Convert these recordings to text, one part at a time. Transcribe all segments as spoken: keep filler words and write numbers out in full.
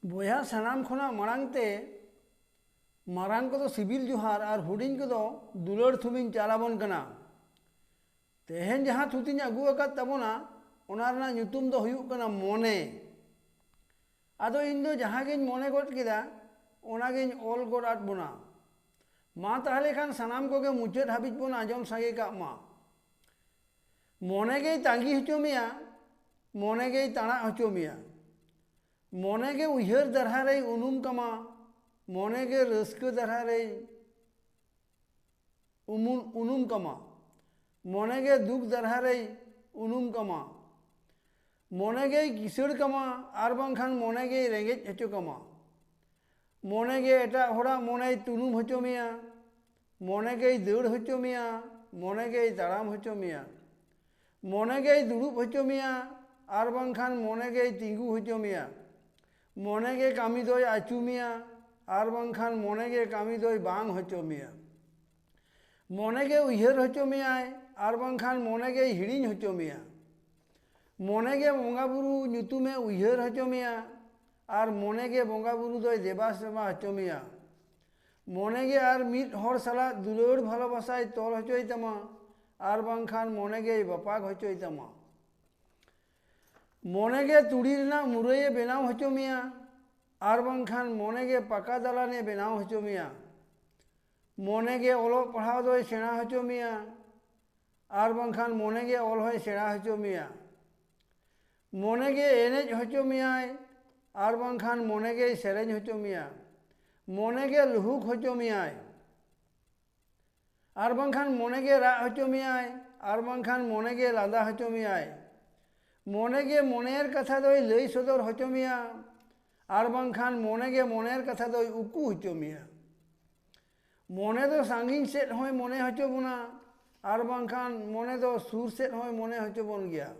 ᱵᱚᱭᱦᱟ, ᱥᱟᱱᱟᱢ ᱠᱷᱚᱱᱟᱜ ᱢᱟᱲᱟᱝ ᱛᱮ ᱢᱟᱨᱟᱝ ᱠᱚᱫᱚ ᱥᱤᱵᱤᱞ ᱡᱚᱦᱟᱨ ᱟᱨ ᱦᱩᱰᱤᱧ ᱠᱚᱫᱚ ᱫᱩᱞᱟᱹᱲ ᱛᱷᱩᱢᱤᱧ ᱪᱟᱞ ᱟᱵᱚᱱ ᱠᱟᱱᱟ᱾ ᱛᱮᱦᱮᱧ ᱡᱟᱦᱟᱸ ᱛᱷᱩᱛᱤᱧ ᱟᱹᱜᱩ ᱟᱠᱟᱫ ᱛᱟᱵᱚᱱᱟ, ᱚᱱᱟ ᱨᱮᱱᱟᱜ ᱧᱩᱛᱩᱢ ᱫᱚ ᱦᱩᱭᱩᱜ ᱠᱟᱱᱟ ᱢᱚᱱᱮ᱾ ᱟᱫᱚ ᱤᱧ ᱫᱚ ᱡᱟᱦᱟᱸ ᱜᱤᱧ ᱢᱚᱱᱮ ᱜᱚᱫ ᱠᱮᱫᱟ, ᱚᱱᱟ ᱜᱤᱧ ᱚᱞ ᱜᱚᱫ ᱟᱫ ᱵᱚᱱᱟ᱾ ᱢᱟ ᱛᱟᱦᱞᱮ ᱠᱷᱟᱱ ᱥᱟᱱᱟᱢ ᱠᱚᱜᱮ ᱢᱩᱪᱟᱹᱫ ᱦᱟᱹᱵᱤᱡ ᱵᱚᱱ ᱟᱸᱡᱚᱢ ᱥᱟᱸᱜᱮ ᱠᱟᱜ ᱢᱟ᱾ ᱢᱚᱱᱮ ᱜᱮᱭ ᱛᱟᱺᱜᱤ ᱦᱚᱪᱚ ᱢᱮᱭᱟ, ᱢᱚᱱᱮ ᱜᱮᱭ ᱛᱟᱬᱟᱜ ᱦᱚᱪᱚ ᱢᱮᱭᱟ᱾ ᱢᱚᱱᱮ ᱜᱮ ᱩᱭᱦᱟᱹᱨ ᱫᱟᱨᱦᱟ ᱨᱮᱭ ᱩᱱᱩᱢ ᱠᱟᱢᱟ, ᱢᱚᱱᱮ ᱜᱮ ᱨᱟᱹᱥᱠᱟᱹ ᱫᱟᱨᱦᱟ ᱨᱮᱭ ᱩᱢᱩᱞ ᱩᱱᱩᱢ ᱠᱟᱢᱟ, ᱢᱚᱱᱮ ᱜᱮ ᱫᱩᱠ ᱫᱟᱨᱦᱟ ᱨᱮᱭ ᱩᱱᱩᱢ ᱠᱟᱢᱟ᱾ ᱢᱚᱱᱮ ᱜᱮᱭ ᱠᱤᱥᱟᱹᱲ ᱠᱟᱢᱟ, ᱟᱨ ᱵᱟᱝᱠᱷᱟᱱ ᱢᱚᱱᱮ ᱜᱮᱭ ᱨᱮᱸᱜᱮᱡ ᱦᱚᱪᱚ ᱠᱟᱢᱟ᱾ ᱢᱚᱱᱮ ᱜᱮ ᱮᱴᱟᱜ ᱦᱚᱲᱟᱜ ᱢᱚᱱᱮᱭ ᱛᱩᱱᱩᱢ ᱦᱚᱪᱚ ᱢᱮᱭᱟ᱾ ᱢᱚᱱᱮ ᱜᱮᱭ ᱫᱟᱹᱲ ᱦᱚᱪᱚ ᱢᱮᱭᱟ, ᱢᱚᱱᱮ ᱜᱮᱭ ᱛᱟᱲᱟᱢ ᱦᱚᱪᱚ ᱢᱮᱭᱟ᱾ ᱢᱚᱱᱮ ᱜᱮᱭ ᱫᱩᱲᱩᱵ ᱦᱚᱪᱚ ᱢᱮᱭᱟ, ᱟᱨ ᱵᱟᱝᱠᱷᱟᱱ ᱢᱚᱱᱮ ᱜᱮᱭ ᱛᱤᱸᱜᱩ ᱦᱚᱪᱚ ᱢᱮᱭᱟ᱾ ᱢᱚᱱᱮ ᱜᱮ ᱠᱟᱹᱢᱤ ᱫᱚᱭ ᱟᱹᱪᱩ ᱢᱮᱭᱟ, ᱟᱨ ᱵᱟᱝᱠᱷᱟᱱ ᱢᱚᱱᱮ ᱜᱮ ᱠᱟᱹᱢᱤ ᱫᱚᱭ ᱵᱟᱝ ᱦᱚᱪᱚ ᱢᱮᱭᱟ᱾ ᱢᱚᱱᱮ ᱜᱮ ᱩᱭᱦᱟᱹᱨ ᱦᱚᱪᱚ ᱢᱮᱭᱟᱭ, ᱟᱨ ᱵᱟᱝᱠᱷᱟᱱ ᱢᱚᱱᱮ ᱜᱮᱭ ᱦᱤᱲᱤᱧ ᱦᱚᱪᱚ ᱢᱮᱭᱟ᱾ ᱢᱚᱱᱮ ᱜᱮ ᱵᱚᱸᱜᱟ ᱵᱩᱨᱩ ᱧᱩᱛᱩᱢᱮ ᱩᱭᱦᱟᱹᱨ ᱦᱚᱪᱚ ᱢᱮᱭᱟ, ᱟᱨ ᱢᱚᱱᱮ ᱜᱮ ᱵᱚᱸᱜᱟ ᱵᱩᱨᱩ ᱫᱚᱭ ᱫᱮᱵᱟ ᱥᱮᱵᱟ ᱦᱚᱪᱚ ᱢᱮᱭᱟ᱾ ᱢᱚᱱᱮ ᱜᱮ ᱟᱨ ᱢᱤᱫ ᱦᱚᱲ ᱥᱟᱞᱟᱜ ᱫᱩᱞᱟᱹᱲ ᱵᱷᱟᱞᱚᱵᱟᱥᱟᱭ ᱛᱚᱞ ᱦᱚᱪᱚᱭ ᱛᱟᱢᱟ, ᱟᱨ ᱵᱟᱝᱠᱷᱟᱱ ᱢᱚᱱᱮ ᱜᱮᱭ ᱵᱟᱯᱟᱜ ᱦᱚᱪᱚᱭ ᱛᱟᱢᱟ᱾ ᱢᱚᱱᱮ ᱜᱮ ᱛᱩᱲᱤ ᱨᱮᱱᱟᱜ ᱢᱩᱨᱟᱹᱭᱮ ᱵᱮᱱᱟᱣ ᱦᱚᱪᱚ ᱢᱮᱭᱟ, ᱟᱨ ᱵᱟᱝᱠᱷᱟᱱ ᱢᱚᱱᱮ ᱜᱮ ᱯᱟᱠᱟ ᱫᱟᱞᱟᱱᱮ ᱵᱮᱱᱟᱣ ᱦᱚᱪᱚ ᱢᱮᱭᱟ᱾ ᱢᱚᱱᱮ ᱜᱮ ᱚᱞᱚᱜ ᱯᱟᱲᱦᱟᱣ ᱫᱚᱭ ᱥᱮᱬᱟ ᱦᱚᱪᱚ ᱢᱮᱭᱟ, ᱟᱨ ᱵᱟᱝᱠᱷᱟᱱ ᱢᱚᱱᱮ ᱜᱮ ᱚᱞ ᱦᱚᱸᱭ ᱥᱮᱬᱟ ᱦᱚᱪᱚ ᱢᱮᱭᱟ᱾ ᱢᱚᱱᱮ ᱜᱮ ᱮᱱᱮᱡ ᱦᱚᱪᱚ ᱢᱮᱭᱟᱭ, ᱟᱨ ᱵᱟᱝᱠᱷᱟᱱ ᱢᱚᱱᱮ ᱜᱮᱭ ᱥᱮᱨᱮᱧ ᱦᱚᱪᱚ ᱢᱮᱭᱟ᱾ ᱢᱚᱱᱮ ᱜᱮ ᱞᱩᱦᱩᱠ ᱦᱚᱪᱚ ᱢᱮᱭᱟᱭ, ᱟᱨ ᱵᱟᱝᱠᱷᱟᱱ ᱢᱚᱱᱮ ᱜᱮ ᱨᱟᱜ ᱦᱚᱪᱚ ᱢᱮᱭᱟᱭ, ᱟᱨ ᱵᱟᱝᱠᱷᱟᱱ ᱢᱚᱱᱮ ᱜᱮ ᱞᱟᱸᱫᱟ ᱦᱚᱪᱚ ᱢᱮᱭᱟᱭ᱾ ᱢᱚᱱᱮ ᱜᱮ ᱢᱚᱱᱮᱨ ᱠᱟᱛᱷᱟ ᱫᱚᱭ ᱞᱟᱹᱭ ᱥᱚᱫᱚᱨ ᱦᱚᱪᱚ ᱢᱮᱭᱟ, ᱟᱨ ᱵᱟᱝᱠᱷᱟᱱ ᱢᱚᱱᱮ ᱜᱮ ᱢᱚᱱᱮᱨ ᱠᱟᱛᱷᱟ ᱫᱚᱭ ᱩᱠᱩ ᱦᱚᱪᱚ ᱢᱮᱭᱟ᱾ ᱢᱚᱱᱮ ᱫᱚ ᱥᱟᱺᱜᱤᱧ ᱥᱮᱫ ᱦᱚᱸᱭ ᱢᱚᱱᱮ ᱦᱚᱪᱚ ᱵᱚᱱᱟ, ᱟᱨ ᱵᱟᱝᱠᱷᱟᱱ ᱢᱚᱱᱮ ᱫᱚ ᱥᱩᱨ ᱥᱮᱫ ᱦᱚᱸᱭ ᱢᱚᱱᱮ ᱦᱚᱪᱚ ᱵᱚᱱ ᱜᱮᱭᱟ᱾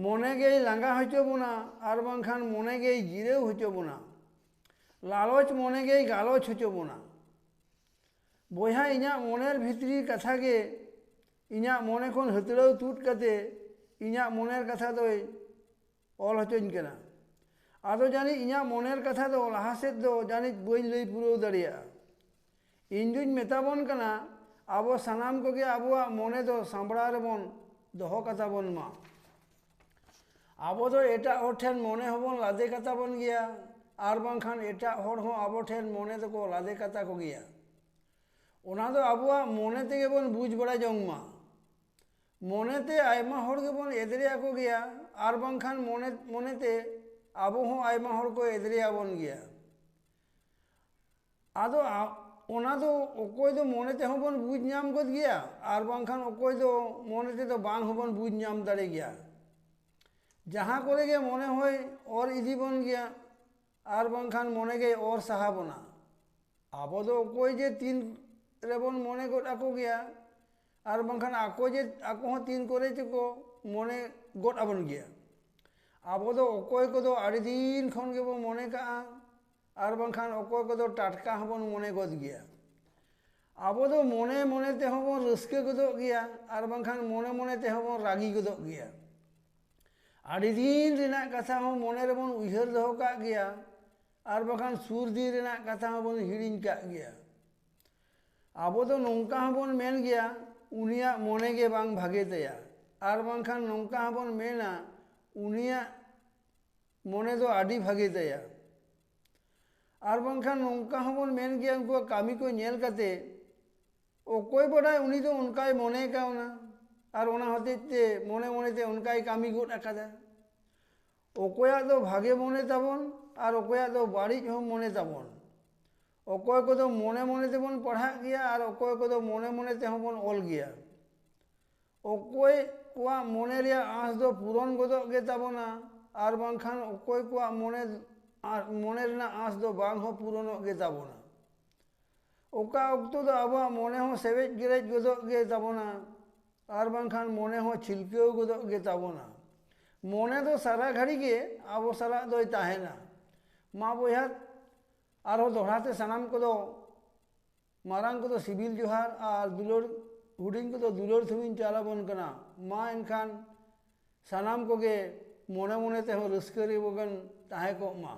ᱢᱚᱱᱮ ᱜᱮᱭ ᱞᱟᱸᱜᱟ ᱦᱚᱪᱚ ᱵᱚᱱᱟ, ᱟᱨ ᱵᱟᱝᱠᱷᱟᱱ ᱢᱚᱱᱮ ᱜᱮᱭ ᱡᱤᱨᱟᱹᱣ ᱦᱚᱪᱚ ᱵᱚᱱᱟ᱾ ᱞᱟᱞᱚᱪ ᱢᱚᱱᱮ ᱜᱮᱭ ᱜᱟᱞᱚᱪ ᱦᱚᱪᱚ ᱵᱚᱱᱟ᱾ ᱵᱚᱭᱦᱟ, ᱤᱧᱟᱹᱜ ᱢᱚᱱᱮᱨ ᱵᱷᱤᱛᱨᱤ ᱠᱟᱛᱷᱟ ᱜᱮ ᱤᱧᱟᱹᱜ ᱢᱚᱱᱮ ᱠᱷᱚᱱ ᱦᱟᱹᱛᱲᱟᱹᱣ ᱛᱩᱫ ᱠᱟᱛᱮ ᱤᱧᱟᱹᱜ ᱢᱚᱱᱮᱨ ᱠᱟᱛᱷᱟ ᱫᱚᱭ ᱚᱞ ᱦᱚᱪᱚᱧ ᱠᱟᱱᱟ᱾ ᱟᱫᱚ ᱡᱟᱹᱱᱤᱡ ᱤᱧᱟᱹᱜ ᱢᱚᱱᱮᱨ ᱠᱟᱛᱷᱟ ᱫᱚ ᱞᱟᱦᱟ ᱥᱮᱫ ᱫᱚ ᱡᱟᱹᱱᱤᱡ ᱵᱟᱹᱧ ᱞᱟᱹᱭ ᱯᱩᱨᱟᱹᱣ ᱫᱟᱲᱮᱭᱟᱜᱼᱟ᱾ ᱤᱧ ᱫᱩᱧ ᱢᱮᱛᱟ ᱵᱚᱱ ᱠᱟᱱᱟ, ᱟᱵᱚ ᱥᱟᱱᱟᱢ ᱠᱚᱜᱮ ᱟᱵᱚᱣᱟᱜ ᱢᱚᱱᱮ ᱫᱚ ᱥᱟᱢᱵᱲᱟᱣ ᱨᱮᱵᱚᱱ ᱫᱚᱦᱚ ᱠᱟᱛᱟ ᱵᱚᱱ ᱢᱟ᱾ ᱟᱵᱚ ᱫᱚ ᱮᱴᱟᱜ ᱦᱚᱲ ᱴᱷᱮᱱ ᱢᱚᱱᱮ ᱦᱚᱸᱵᱚᱱ ᱞᱟᱫᱮ ᱠᱟᱛᱟ ᱵᱚᱱ ᱜᱮᱭᱟ, ᱟᱨ ᱵᱟᱝᱠᱷᱟᱱ ᱮᱴᱟᱜ ᱦᱚᱲ ᱦᱚᱸ ᱟᱵᱚ ᱴᱷᱮᱱ ᱢᱚᱱᱮ ᱫᱚᱠᱚ ᱞᱟᱫᱮ ᱠᱟᱛᱟ ᱠᱚᱜᱮᱭᱟ᱾ ᱚᱱᱟ ᱫᱚ ᱟᱵᱚᱣᱟᱜ ᱢᱚᱱᱮ ᱛᱮᱜᱮ ᱵᱚᱱ ᱵᱩᱡᱽ ᱵᱟᱲᱟ ᱡᱚᱝ ᱢᱟ᱾ ᱢᱚᱱᱮᱛᱮ ᱟᱭᱢᱟ ᱦᱚᱲ ᱜᱮᱵᱚᱱ ᱮᱫᱽᱨᱮ ᱟᱠᱚ ᱜᱮᱭᱟ, ᱟᱨ ᱵᱟᱝᱠᱷᱟᱱ ᱢᱚᱱᱮ ᱢᱚᱱᱮᱛᱮ ᱟᱵᱚ ᱦᱚᱸ ᱟᱭᱢᱟ ᱦᱚᱲ ᱠᱚ ᱮᱫᱽᱨᱮ ᱟᱵᱚᱱ ᱜᱮᱭᱟ᱾ ᱟᱫᱚ ᱟ- ᱚᱱᱟ ᱫᱚ ᱚᱠᱚᱭ ᱫᱚ ᱢᱚᱱᱮ ᱛᱮᱦᱚᱸ ᱵᱚᱱ ᱵᱩᱡᱽ ᱧᱟᱢ ᱜᱚᱫ ᱜᱮᱭᱟ, ᱟᱨ ᱵᱟᱝᱠᱷᱟᱱ ᱚᱠᱚᱭ ᱫᱚ ᱢᱚᱱᱮ ᱛᱮᱫᱚ ᱵᱟᱝ ᱦᱚᱸᱵᱚᱱ ᱵᱩᱡᱽ ᱧᱟᱢ ᱫᱟᱲᱮ ᱜᱮᱭᱟ᱾ ᱡᱟᱦᱟᱸ ᱠᱚᱨᱮ ᱜᱮ ᱢᱚᱱᱮ ᱦᱚᱭ ᱚᱨ ᱤᱫᱤ ᱵᱚᱱ ᱜᱮᱭᱟ, ᱟᱨ ᱵᱟᱝᱠᱷᱟᱱ ᱢᱚᱱᱮ ᱜᱮᱭ ᱚᱨ ᱥᱟᱦᱟ ᱵᱚᱱᱟ᱾ ᱟᱵᱚ ᱫᱚ ᱚᱠᱚᱭ ᱡᱮ ᱛᱤᱱ ᱨᱮᱵᱚᱱ ᱢᱚᱱᱮ ᱜᱚᱫ ᱟᱠᱚ ᱜᱮᱭᱟ, ᱟᱨ ᱵᱟᱝᱠᱷᱟᱱ ᱟᱠᱚ ᱡᱮ ᱟᱠᱚ ᱦᱚᱸ ᱛᱤᱱ ᱠᱚᱨᱮ ᱪᱚᱠᱚ ᱢᱚᱱᱮ ᱜᱚᱫ ᱟᱵᱚᱱ ᱜᱮᱭᱟ᱾ ᱟᱵᱚ ᱫᱚ ᱚᱠᱚᱭ ᱠᱚᱫᱚ ᱟᱹᱰᱤ ᱫᱤᱱ ᱠᱷᱚᱱ ᱜᱮᱵᱚᱱ ᱢᱚᱱᱮ ᱠᱟᱜᱼᱟ, ᱟᱨ ᱵᱟᱝᱠᱷᱟᱱ ᱚᱠᱚᱭ ᱠᱚᱫᱚ ᱴᱟᱴᱠᱟ ᱦᱚᱸᱵᱚᱱ ᱢᱚᱱᱮ ᱜᱚᱫ ᱜᱮᱭᱟ᱾ ᱟᱵᱚ ᱫᱚ ᱢᱚᱱᱮ ᱢᱚᱱᱮ ᱛᱮᱦᱚᱸ ᱵᱚᱱ ᱨᱟᱹᱥᱠᱟᱹ ᱜᱚᱫᱚᱜ ᱜᱮᱭᱟ, ᱟᱨ ᱵᱟᱝᱠᱷᱟᱱ ᱢᱚᱱᱮ ᱢᱚᱱᱮ ᱛᱮᱦᱚᱸ ᱵᱚᱱ ᱨᱟᱹᱜᱤ ᱜᱚᱫᱚᱜ ᱜᱮᱭᱟ᱾ ᱟᱹᱰᱤ ᱫᱤᱱ ᱨᱮᱱᱟᱜ ᱠᱟᱛᱷᱟ ᱦᱚᱸ ᱢᱚᱱᱮ ᱨᱮᱵᱚᱱ ᱩᱭᱦᱟᱹᱨ ᱫᱚᱦᱚ ᱠᱟᱜ ᱜᱮᱭᱟ, ᱟᱨ ᱵᱟᱝᱠᱷᱟᱱ ᱥᱩᱨ ᱫᱤᱱ ᱨᱮᱱᱟᱜ ᱠᱟᱛᱷᱟ ᱦᱚᱸᱵᱚᱱ ᱦᱤᱲᱤᱧ ᱠᱟᱜ ᱜᱮᱭᱟ᱾ ᱟᱵᱚ ᱫᱚ ᱱᱚᱝᱠᱟ ᱦᱚᱸᱵᱚᱱ ᱢᱮᱱ ᱜᱮᱭᱟ, "ᱩᱱᱤᱭᱟᱜ ᱢᱚᱱᱮ ᱜᱮ ᱵᱟᱝ ᱵᱷᱟᱜᱮ ᱛᱟᱭᱟ", ᱟᱨ ᱵᱟᱝᱠᱷᱟᱱ ᱱᱚᱝᱠᱟ ᱦᱚᱸᱵᱚᱱ ᱢᱮᱱᱟ, "ᱩᱱᱤᱭᱟᱜ ᱢᱚᱱᱮ ᱫᱚ ᱟᱹᱰᱤ ᱵᱷᱟᱜᱮ ᱛᱟᱭᱟ", ᱟᱨ ᱵᱟᱝᱠᱷᱟᱱ ᱱᱚᱝᱠᱟ ᱦᱚᱸᱵᱚᱱ ᱢᱮᱱ ᱜᱮᱭᱟ, ᱩᱱᱠᱩᱣᱟᱜ ᱠᱟᱹᱢᱤ ᱠᱚ ᱧᱮᱞ ᱠᱟᱛᱮ, "ᱚᱠᱚᱭ ᱵᱟᱰᱟᱭ, ᱩᱱᱤ ᱫᱚ ᱚᱱᱠᱟᱭ ᱢᱚᱱᱮ ᱠᱟᱣᱱᱟ, ᱟᱨ ᱚᱱᱟ ᱦᱚᱛᱮᱡ ᱛᱮ ᱢᱚᱱᱮ ᱢᱚᱱᱮ ᱛᱮ ᱚᱱᱠᱟᱭ ᱠᱟᱹᱢᱤ ᱜᱚᱫ ᱟᱠᱟᱫᱟ᱾" ᱚᱠᱚᱭᱟᱜ ᱫᱚ ᱵᱷᱟᱜᱮ ᱢᱚᱱᱮ ᱛᱟᱵᱚᱱ, ᱟᱨ ᱚᱠᱚᱭᱟᱜ ᱫᱚ ᱵᱟᱹᱲᱤᱡ ᱦᱚᱸ ᱢᱚᱱᱮ ᱛᱟᱵᱚᱱ᱾ ᱚᱠᱚᱭ ᱠᱚᱫᱚ ᱢᱚᱱᱮ ᱢᱚᱱᱮ ᱛᱮᱵᱚᱱ ᱯᱟᱲᱦᱟᱜ ᱜᱮᱭᱟ, ᱟᱨ ᱚᱠᱚᱭ ᱠᱚᱫᱚ ᱢᱚᱱᱮ ᱢᱚᱱᱮ ᱛᱮᱦᱚᱸ ᱵᱚᱱ ᱚᱞ ᱜᱮᱭᱟ᱾ ᱚᱠᱚᱭ ᱠᱚᱣᱟᱜ ᱢᱚᱱᱮ ᱨᱮᱭᱟᱜ ᱟᱸᱥ ᱫᱚ ᱯᱩᱨᱚᱱ ᱜᱚᱫᱚᱜ ᱜᱮ ᱛᱟᱵᱚᱱᱟ, ᱟᱨ ᱵᱟᱝᱠᱷᱟᱱ ᱚᱠᱚᱭ ᱠᱚᱣᱟᱜ ᱢᱚᱱᱮ, ᱟᱨ ᱢᱚᱱᱮ ᱨᱮᱱᱟᱜ ᱟᱸᱥ ᱫᱚ ᱵᱟᱝ ᱦᱚᱸ ᱯᱩᱨᱚᱱᱚᱜ ᱜᱮ ᱛᱟᱵᱚᱱᱟ᱾ ᱚᱠᱟ ᱚᱠᱛᱚ ᱫᱚ ᱟᱵᱚᱣᱟᱜ ᱢᱚᱱᱮ ᱦᱚᱸ ᱥᱮᱵᱮᱡ ᱜᱮᱨᱮᱡ ᱜᱚᱫᱚᱜ ᱜᱮ ᱛᱟᱵᱚᱱᱟ, ᱟᱨ ᱵᱟᱝᱠᱷᱟᱱ ᱢᱚᱱᱮ ᱦᱚᱸ ᱪᱷᱤᱞᱠᱟᱹᱣ ᱜᱚᱫᱚᱜ ᱜᱮ ᱛᱟᱵᱚᱱᱟ᱾ ᱢᱚᱱᱮ ᱫᱚ ᱥᱟᱨᱟ ᱜᱷᱟᱹᱲᱤ ᱜᱮ ᱟᱵᱚ ᱥᱟᱞᱟᱜ ᱫᱚᱭ ᱛᱟᱦᱮᱱᱟ᱾ ᱢᱟ ᱵᱚᱭᱦᱟ, ᱟᱨᱦᱚᱸ ᱫᱚᱦᱲᱟ ᱛᱮ ᱥᱟᱱᱟᱢ ᱠᱚᱫᱚ, ᱢᱟᱨᱟᱝ ᱠᱚᱫᱚ ᱥᱤᱵᱤᱞ ᱡᱚᱦᱟᱨ ᱟᱨ ᱫᱩᱞᱟᱹᱲ, ᱦᱩᱰᱤᱧ ᱠᱚᱫᱚ ᱫᱩᱞᱟᱹᱲ ᱛᱷᱩᱢᱤᱧ ᱪᱟᱞ ᱟᱵᱚᱱ ᱠᱟᱱᱟ᱾ ᱢᱟ ᱮᱱᱠᱷᱟᱱ ᱥᱟᱱᱟᱢ ᱠᱚᱜᱮ ᱢᱚᱱᱮ ᱢᱚᱱᱮ ᱛᱮᱦᱚᱸ ᱨᱟᱹᱥᱠᱟᱹ ᱨᱮ ᱵᱚᱱ ᱛᱟᱦᱮᱸ ᱠᱚᱜ ᱢᱟ᱾